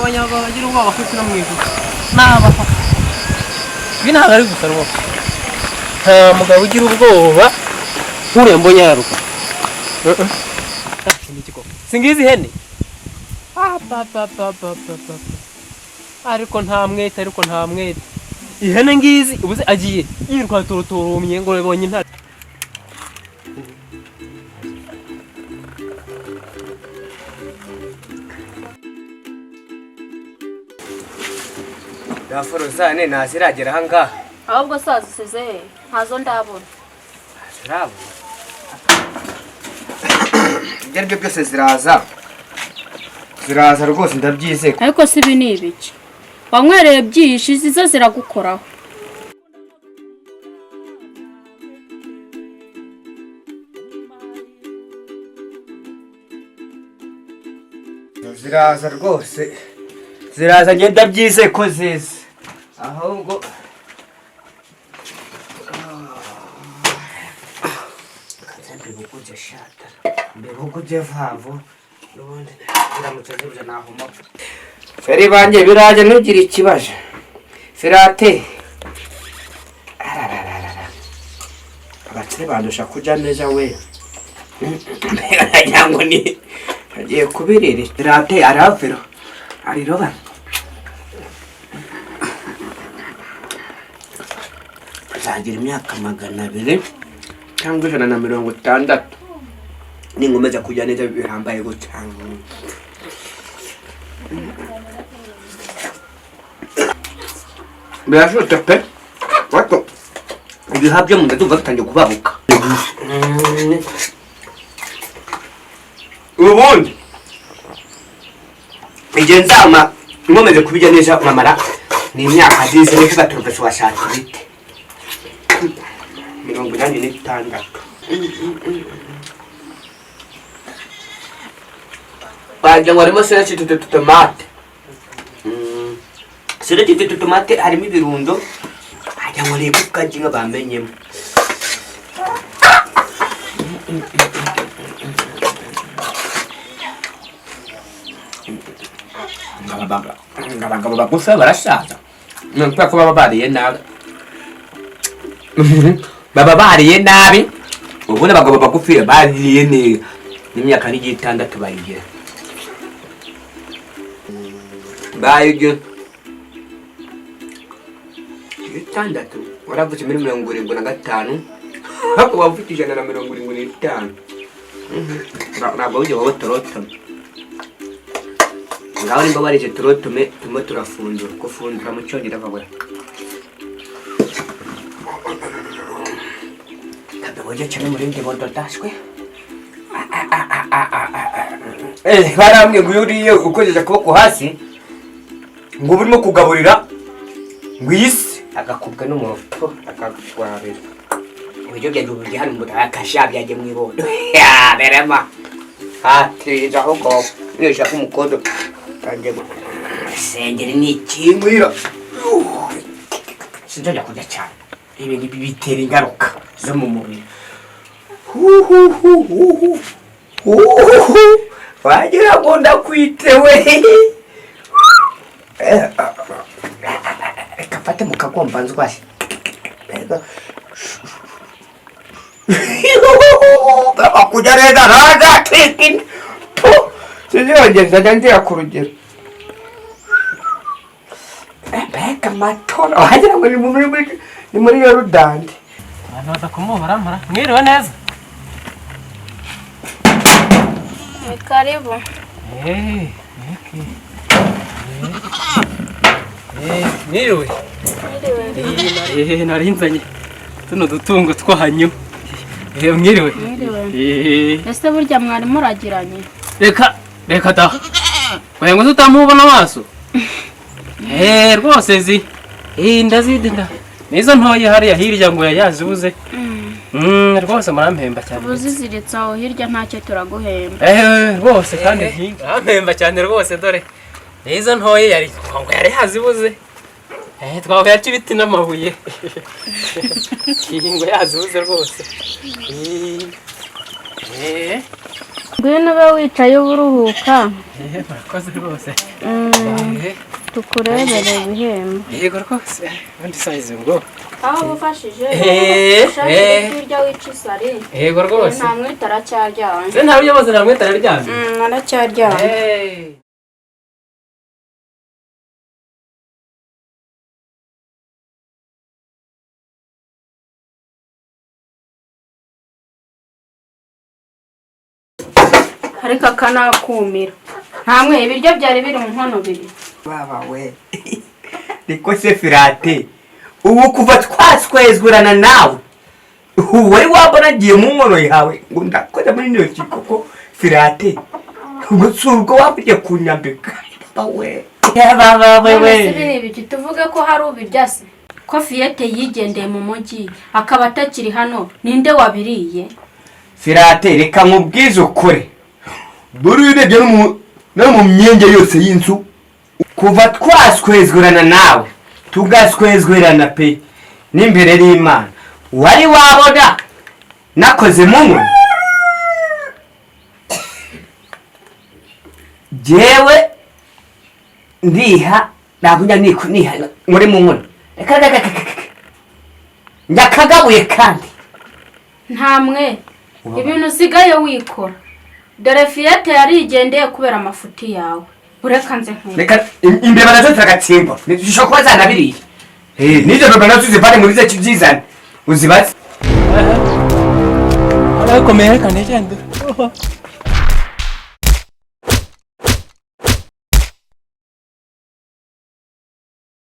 Abanyarwanda bagira ubwoba ku isi no mu ijuru ni abapapa. Ibi ntabwo ari gusa rwose, nta mugabo ugira ubwoba nk'uriya mbonye araruka. Singizi ihene. Apapapapapapa. Ariko nta mwete, ariko nta mwete. Ihene ngizi ubuze agiye yiruka turuturumye ngo yabonye intare. Ya forozane ntaziragera ahangaha. Ahubwo saa zisize he? Ntazo ndabona. Zirabona ibyo ari byo byose, ziraza, ziraza rwose, ndabyizeye. Ariko si ibi ni ibiki wanywereye byinshi zizo ziragukoraho? Ziraza rwose, ziraza, njye ndabyizeye ko ziza. Ahubwo mbibuguze shata, mbibuguze vavo, n'ubundi ziramutse zibuze nahuma. Feri banjye biraje, ntugire ikibazo. Firate ararararara, abakire bandusha kurya neza we, nagira ngo ni agiye kubirira. Firate araviro ariroba. Nzagira imyaka 200 cyangwa 160 ninkomeza kurya neza bihambaye gutya. Birashushe pe, ariko ibihaha byo mu nda ndumva bitangiye kubabuka. Ubundi igihe nzama nkomeje kubirya neza nkamara ni imyaka zize niko gaturutse washatse ibiti 86, wagira ngo harimo sereci tutomate, sereci tutomate, harimo ibirungo, wagira ngo ni igufwa ry'inka bamenyemo. Abagabo bagufi barasaza ni ukubera ko baba bariye nabi, baba bariye nabi. Ubundi abagabo bagufi bariye neza n'imyaka n'igihe itandatu bayigira, bayigira itandatu. Waravutse muri 75, ariko waba ufite 175, ntabwo wigeze waba torotome. Ngaho nimba warije torotome, turimo turafundura, gufundura mu cyongereza bavuga kadoboje cyane muri ndi bododashwe. Barambwiye ngo iyo uriye ukojeje akaboko hasi ngo uba urimo kugaburira ngo iyi si agakubwa n'umuropo akagwabira ibiryo byanjye. Ubu hano mu akasha byanjye mu ibondo ya berema hatiriza aho ngo nishaka umukondo kanjye sengeri ni ikinkwira, sinzongera kurya cyane. Ibi ngibi bitera ingaruka zo mu mubiri. Huhuhuhuhu, wagira ngo ndakwitewe. Reka mfate mu kagomba nzwashye kujya neza ntazatwika inda. Sinzongera, nzajya ndira ku rugero. Mbega amatora, wagira ngo ni muri Yorudani. Abantu badakomobora mara mwiriwe neza. Ni karibu. Okay. Mwiriwe. Mwiriwe. Nari nzanye tuno dutungo twanyu. Mwiriwe. Mwiriwe. Ese burya mwari muragiranye? Reka reka da, wagira ngo tutamubona amaso. Rwose zi ndazidi nda nizo ntoya hariya hirya ngo yayazibuze. Rwose murampemba cyane. Uziziritse aho hirya ntacyo turaguhemba. Rwose kandi murampemba cyane rwose, dore nizo ntoya yari ngo yari yazibuze. Twavuye aca ibiti n'amabuye. Iyi ngo yazibuze rwose. Ngwino ube wicaye uba uruhuka. Murakoze rwose. Tukurebere ibihembo. Yego rwose, ubundi sayizi ubwo. Aho ubufashije Eh, eh. ushaka ibyo wica isari. Yego rwose. Nta mwita aracyaryamye. Se nta buryo bose nta mwita araryamye. Aracyaryamye. Eh. Ariko akanakumira ntamwe ibiryo byari biri mu nkono biri. Baba we, niko se Firate, ubu kuva twaswezwerana nawe, ubu wari wabona agiye mu nkono yawe ngo ndakoze muri ntoki koko Firate, ubwo si ubwo waba ugiye kunyambika? Baba we, baba we. None se ibi ni ibiki? Tuvuge ko hari ubirya se, ko Fiyete yigendeye mu mujyi akaba atakiri hano, ninde wabiriye? Firate, reka nkubwize ukuri, buriya urebye no mu myenge yose y'inzu, kuva twaswezwerana nawe, tugaswezwerana pe n'imbere y'Imana, wari wabona nakoze mu nkono? Jewe ndiha, ntabwo njya niha muri mu nkono. Reka reka reka reka reka. Njya kandi. Ntamwe ibintu usigaye wikora, dore Fiyete yarigendeye kubera amafuti yawe. Ureka nze nkwereke. Reka, imbeba nazo ziragatsindwa, zishobora kuba zanabiriye. N'izo mbeba nazo uzivane muri ze byizane uzibaze. Arakomeye, reka ntegende.